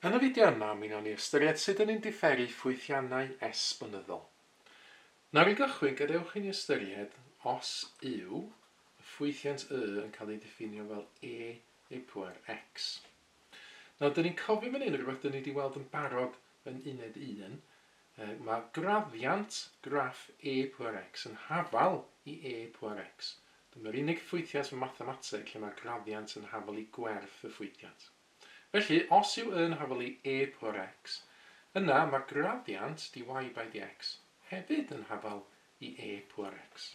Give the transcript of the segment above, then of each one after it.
Yn y fideo yma, mi wnawn ni ystyried sut 'dyn ni'n diferu ffwythiannau esbonyddol. Nawr i gychwyn, gadewch i ni ystyried os yw y ffwythiant y yn cael ei ddiffinio fel e ei pŵer x. Nawr, dyn ni'n cofio fan hyn rhywbeth dyn ni wedi weld yn barod yn uned 1, mae graddiant graff e pŵer x yn hafal i e pŵer x. Dyma'r unig ffwythiant mewn mathemateg lle mae graddiant yn hafal i gwerth y ffwythiant. Felly, os yw y yn hafal i e pŵer x, yna mae graddiant dy by dx hefyd yn hafal i e pŵer x.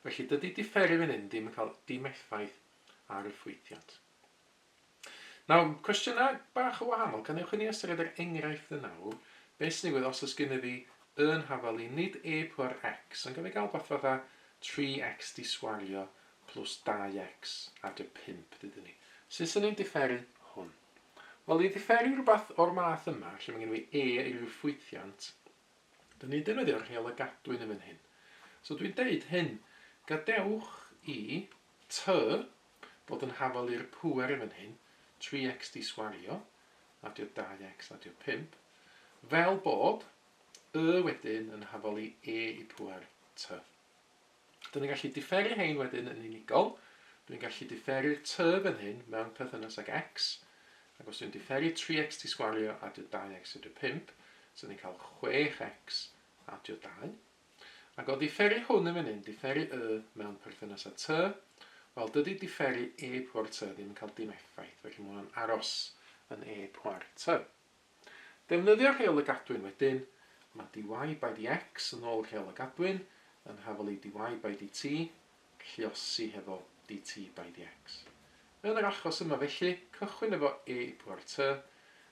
Felly, dydy diferu fan hyn ddim yn cael dim effaith ar y ffwythiant. Nawr, cwestiynau bach o wahanol. Gadewch i ni ystyried yr enghraifft yn awr. Beth sy'n digwydd os oes gennyf fi y yn hafal i nid e pŵer x, ond gaf fi gael beth fatha 3x di sgwario plus 2x adio 5, dydyn ni. Sut sy'n ni'n diferu hwn? Wel, i ddiferu rhywbeth o'r math yma, lle mae gen i e i ryw ffwythiant, dyn ni'n defnyddio'r rheol y gadwyn yn fan hyn. So dwi'n deud hyn, gadewch i t fod yn hafal i'r pŵer yn fan hyn, 3x di sgwario, adio 2x adio 5, fel bod y wedyn yn hafal i e i pŵer t. Dyn ni'n gallu diferu hein wedyn yn unigol. Dwi'n gallu diferu'r t fan hyn mewn perthynas ag x. Ac os dwi'n diferu 3x di sgwario adio 2x adio 5, so ni'n cael 6x adio 2. Ac o diferu hwn yn fan hyn, diferu y mewn perthynas â t, wel dydy diferu e pŵer t ddim yn cael dim effaith, felly mae hwnna'n aros yn e pŵer t. Defnyddio rheol y gadwyn wedyn, mae dy by dx yn ôl rheol y gadwyn yn hafal i dy by dt, lluosi hefo dt by dx. Yn yr achos yma felly, cychwyn efo e i pŵer t,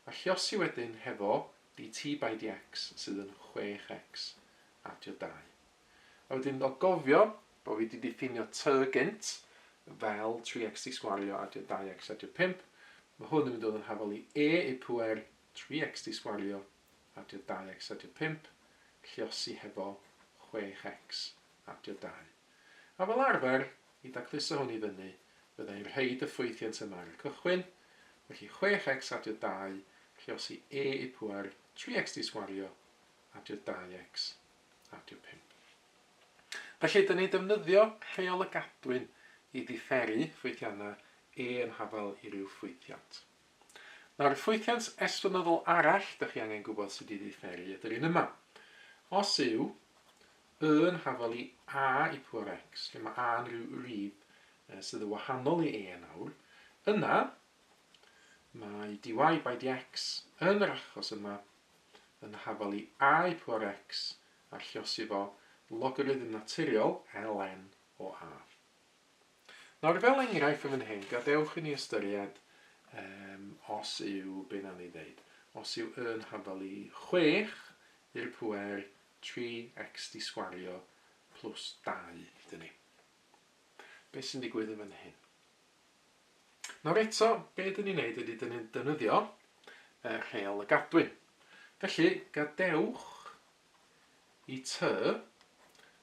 a lluosi wedyn hefo dt by dx sydd yn 6x adio 2. A wedyn o gofio bod fi wedi diffinio t gynt fel 3x di sgwario adio 2x adio 5, mae hwn yn mynd i fod yn hafal i e i pŵer 3x di sgwario adio 2x adio 5, lluosi hefo 6x adio 2. A fel arfer, i dacluso hwn i fyny, fyddai'n rhaid y ffwythiant yma ar y cychwyn, felly 6x adio 2, lluosi e i pŵer 3x di sgwario adio 2x adio 5. Felly, dyn ni'n defnyddio rheol y gadwyn i ddiferu ffwythiannau e yn hafal i ryw ffwythiant. Nawr, y ffwythiant esbonyddol arall dych chi angen gwybod sut i ddiferu ydy'r un yma. Os yw y yn hafal i a i pŵer x, lle mae a yn rhyw rif sydd yn wahanol i e nawr, yna mae dy by dx yn yr achos yma yn hafal i a i pŵer x a lluosi fo logarithm naturiol ln o a. Nawr, fel enghraifft yn fan hyn, gadewch i ni ystyried um, os yw, be nawn ni ddeud, os yw yn hafal i 6 i'r pŵer 3x di sgwario plus 2, dyn ni. Be sy'n digwydd yn fan hyn? Nawr eto, be dyn ni'n neud ydy dyn ni'n defnyddio y rheol y gadwyn. Felly, gadewch i t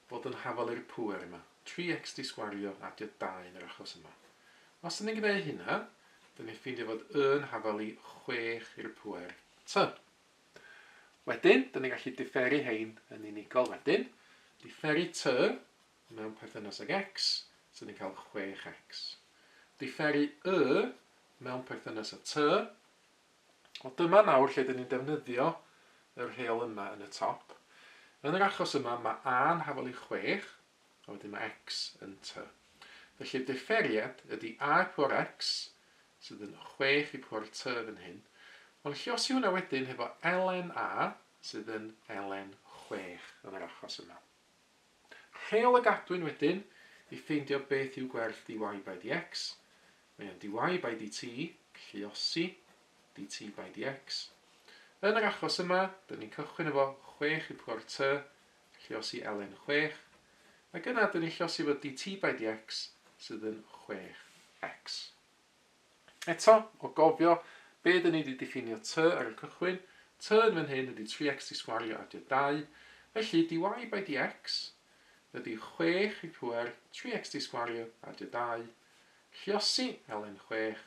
fod yn hafal i'r pŵer yma. 3x di sgwario adio 2 yn yr achos yma. Os dyn ni'n gwneud hynna, dyn ni'n ffeindio fod y yn hafal i 6 i'r pŵer t. Wedyn, dyn ni'n gallu diferu hein yn unigol wedyn. Diferu t mewn perthynas ag x, so ni'n cael 6x. Diferu y mewn perthynas â t, wel dyma nawr lle dyn ni'n defnyddio y rheol yma yn y top. Yn yr achos yma mae a yn hafal i 6, a wedyn mae x yn t. Felly diferiad ydy a i pŵer x, sydd yn 6 i pŵer t fan hyn, ond lliosi hwnna wedyn hefo ln a, sydd yn ln 6 yn yr achos yma. Rheol y gadwyn wedyn i ffeindio beth yw gwerth dy by dx. Mae o'n dy by dt, lluosi dt by dx. Yn yr achos yma, dyn ni'n cychwyn efo 6 i pŵer t, lluosi ln 6, ac yna dyn ni'n lluosi efo dt by dx, sydd yn 6x. Eto, o gofio be dyn ni wedi diffinio t ar y cychwyn, t yn fan hyn ydy 3x di sgwario adio 2, felly dy by dx ydy 6 i pŵer 3x di sgwario adio 2, lluosi ln 6,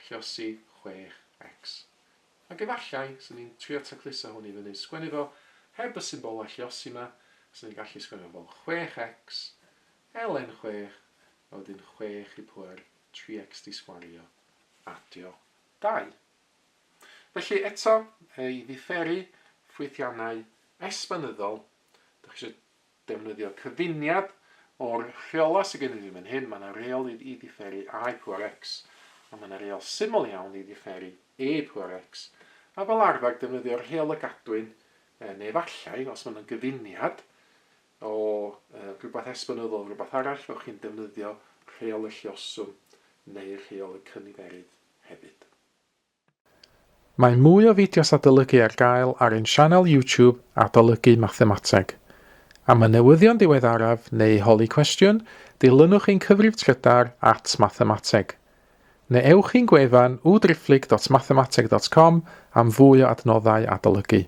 lluosi 6x. Ac efallai, 'swn i'n trio tacluso hwn i fyny, sgwennu fo heb y symbolau lluosi 'ma, 'swn i'n gallu sgwennu fo fel 6x ln 6, a wedyn 6 i pwer 3x di sgwario adio 2. Felly eto, i ddiferu ffwythiannau esbonyddol, dych chi eisiau defnyddio cyfuniad o'r rheolau sydd gennym ni fan hyn. Mae yna reol i, i ddifferu a i pŵer x, a mae yna reol syml iawn i ddifferu e i pŵer x. A fel arfer, defnyddio'r rheol y gadwyn, neu efallai, os mae yna gyfuniad o rhywbeth esbonyddol rhywbeth arall, fewch chi'n defnyddio rheol y lluoswm neu rheol y cyniferydd hefyd. Mae mwy o fideos adolygu ar gael ar ein sianel YouTube Adolygu Mathemateg. Am y newyddion diweddaraf neu holi cwestiwn, dilynwch ein cyfrif trydar at Mathemateg. Neu ewch i'n gwefan www.mathemateg.com am fwy o adnoddau adolygu.